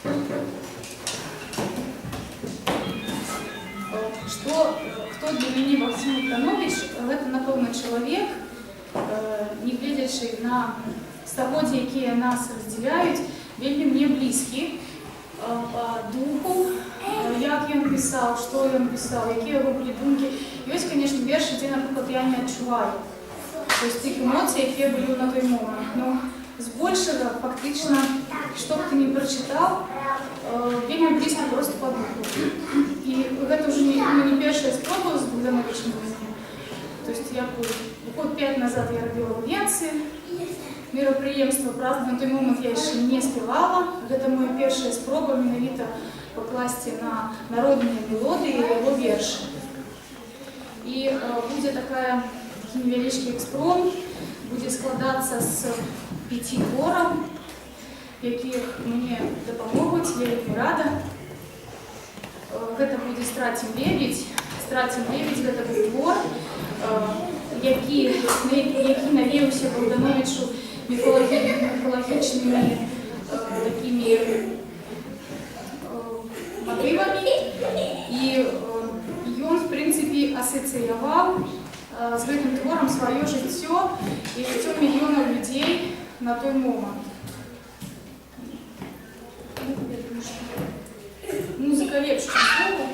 Хто для мяне Максім Багдановіч? Гэта, напэўна, чалавек, не гледзячы на стагоддзі, якія нас раздзяляюць, вельмі мне блізкі па духу, як ён пісаў, што ён пісаў, якія яго былі думкі. Ёсць, конечно, вершы, дзе, напрыклад, я не адчуваю, то есть тых эмоцый, якія былі на той момант. Но збольшага, фактычна, што б ты не прачытаў, вельмі блізка просто па духу. І гэта ўжо не, ну, не першая спроба з Багдановічам у мяне. То есть я год 5 назад я рабіла ў Венцы мерапрыемства, правда, на той момант я яшчэ не спявала. Гэта моя першая спроба менавіта пакласці на народныя мелодыі яго вершы. І будзе такі невялічкі экспромт, будзе складацца з пяці твораў, якіх мне дапамогуць, я вельмі рада. Гэта будзе «Страцім лебедь». «Страцім лебедь» — гэта быў твор, які навеяўся Багдановічу міфалагічнымі такімі матывамі. І ён, в прынцыпе, асацыяваў з гэтым творам сваё жыццё і жыццё мільёнаў людзей на той момант. Ну, я думаю, што музыка лепш, чым слова.